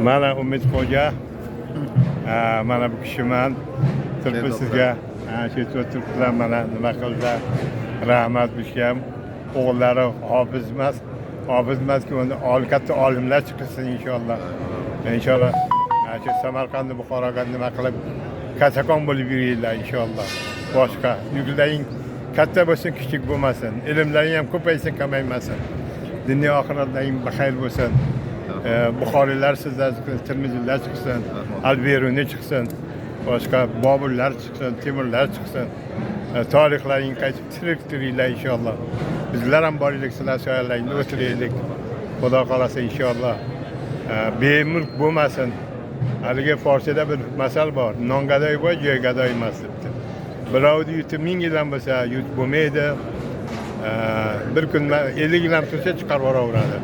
Mana Umid Xo'ja. Ha, mana bu kishiman. Turibdi sizga. Ha, shu turibdilar mana nima qildilar. Rahmat bu kishiga ham. O'g'illari hofiz emas. Hofiz emaski, uni katta olimlar chiqsin inshaalloh. Inshaalloh. Ha, shu Samarqandni, Buxoroga nima qilib kattakon bo'lib yuringlar inshaalloh. Boshqa yuklaring katta bo'lsin, kichik bo'lmasin. Ilmlaring ham ko'paysin, kamaymasin. Dunyo oxiratlaring baxayr bo'lsin. Buxoriylar sizlar chiqsin, Termiziylar chiqsin, Al-Beruniy chiqsin, boshqa Boburlar chiqsin, Temurlar chiqsin. Tarixlaring qaytib tirik turinglar inshaalloh. Bizlar ham boraylik, sizlar soyalaringda o'tiraylik. Xudo xohlasa inshaalloh. Bemulk bo'lmasin. Haligi forsida bir masal bor. Non gadoy bo'y, joy gadoy emas debdi. Birovni yuti 1000 yil ham bo'lsa yut bo'lmaydi. Bir kun 50 yil ham tursa chiqarib yuboraveradi.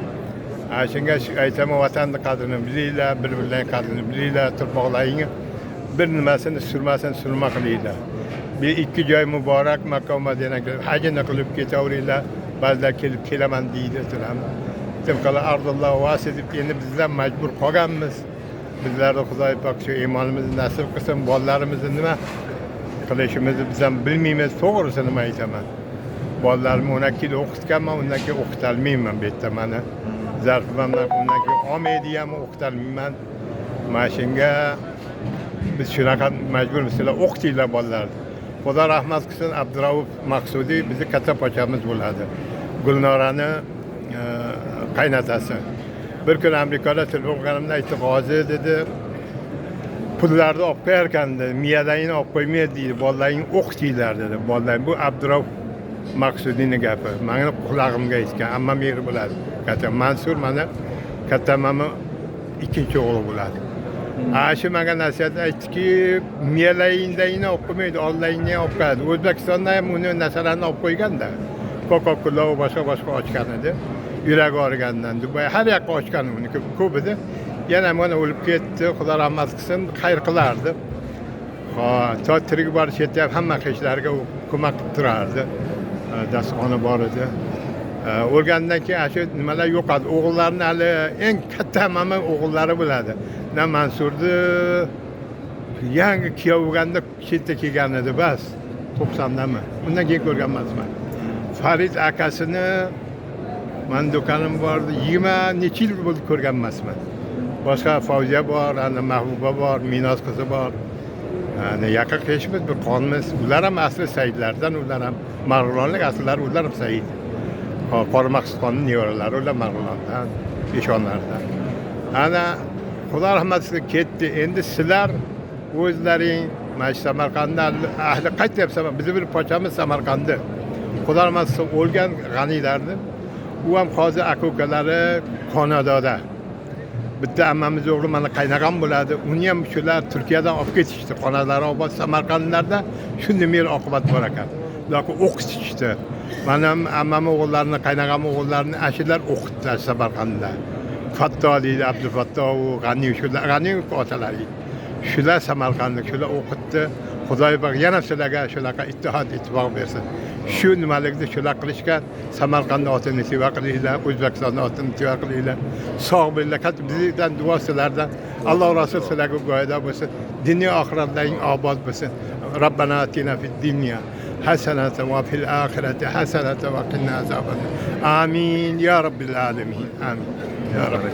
Ha, shunga aytaman, vatanni qadrini bilinglar, bir-birlaring qadrini bilinglar, turpoqlaringni bir nimasini surmasini surma qilinglar. Bir ikki joy muborak, Makka va Madina kelib, hajini qilib ketaveringlar. Ba'zilar kelib kelaman deydi turamiz. Timqala ardulloh vasi deb endi bizlar majbur qolganmiz. Bizlarni Xudoy pok shu iymonimizni nasib qilsin, bolalarimizni nima qilishimizni biz ham bilmaymiz, to'g'risini nima aytaman. Bolalarimni 12 yil o'qitganman, undan keyin o'qitolmayman bu yerda mani. Zarfim ham undan keyin olmaydi ham, o'qitolmayman. Mana shunga biz shunaqa majburmiz, sizlar o'qitinglar bolalarni. Xudo rahmat qilsin, Abdurauf Maqsudiy bizni katta pochamiz bo'ladi. Gulnorani qaynotasi. Bir kun Amerikada telefon qilganimda aytdi, "G'ozi," dedi, "pullarni olib qo'yarkan," dedi, "miyalaringni olib qo'ymaydi," deydi, "bolalaringni o'qitinglar," dedi. Bolalar, bu Abdurauf Maqsudiyni gapi. Mani qulog'imga aytgan, ammam eri bo'ladi. Katta Mansur mana katta ammamni ikkinchi o'g'li bo'ladi. Ha, shu menga nasihat aytdiki, miyalaringni olib qo'ymaydi, ollaringni ham olib qo'yadi. O'zbekistonda ham uni narsalarni olib qo'yganda. Coca-Cola va boshqa boshqa ochgan edi. Yuragi og'rigandan Dubay har yoqqa ochgan uni ko'p edi. Yana mana o'lib ketdi, Xudo rahmat qilsin, xayr qilardi. Ha, to tirik bor chetda ham hamma qishlarga u ko'mak qilib turardi. Dasturxoni bor edi. O'lgandan keyin ana shu nimalar yo'qoldi. O'g'illarni hali eng katta ammami o'g'illari bo'ladi. Na Mansurni yangi kuyov bo'lganda chetda kelgan edi bas. 90dami? Undan keyin ko'rgan emasman. Farid akasini mani do'konim bor edi, 20 necha yil bo'ldi ko'rgan emasman. Boshqa Favziya bor, ana Mahbuba bor, Minoz qizi bor. Ana yaqin qishmiz, bir qonmiz. Ular ham asli Saidlardan, ular ham Marg'ilonlik asllari, ular ham Said. Qori Maqsudxonning nevaralari ular Marg'ilondan, eshonlardan. Ana Xudo rahmat qilsin ketdi. Endi sizlar o'zlaring mana shu Samarqandda ahli qaytyapsan, bizni bir pochamiz Samarqandda. Xudo rahmat qilsin o'lgan g'aniylarni. U ham hozir aka ukalari Kanadada. Bitta ammamiz o'g'li mana qaynag'am bo'ladi. Uni ham shular Turkiyadan olib ketishdi. Xonalari obod Samarqandlarda shunday mehr oqibat bor ekan. Ularga o'qitishdi. Mana ham ammam o'g'illarini, qaynag'am o'g'illarini ashular o'qitdi Samarqandda. Fatto deydi, Abdufatto u G'aniy, shular G'aniy otalari. Shular Samarqandda shular o'qitdi. Xudoy bak yana sizlarga shunaqa ittihod ittifoq bersin. Shu nimalikni shular qilishgan. Samarqandni otini seva qilinglar, O'zbekistonni otini seva qilinglar. Sog' bo'linglar. Katta bizdan duo sizlardan. Alloh rasul sizlarga go'yoda bo'lsin. Dunyo oxiratlaring obod bo'lsin. Rabbana atina fid dunya hasanatan va fil oxirati hasanatan va qina azaban. Amin ya robbil alamin. Amin. Ya Rabbi.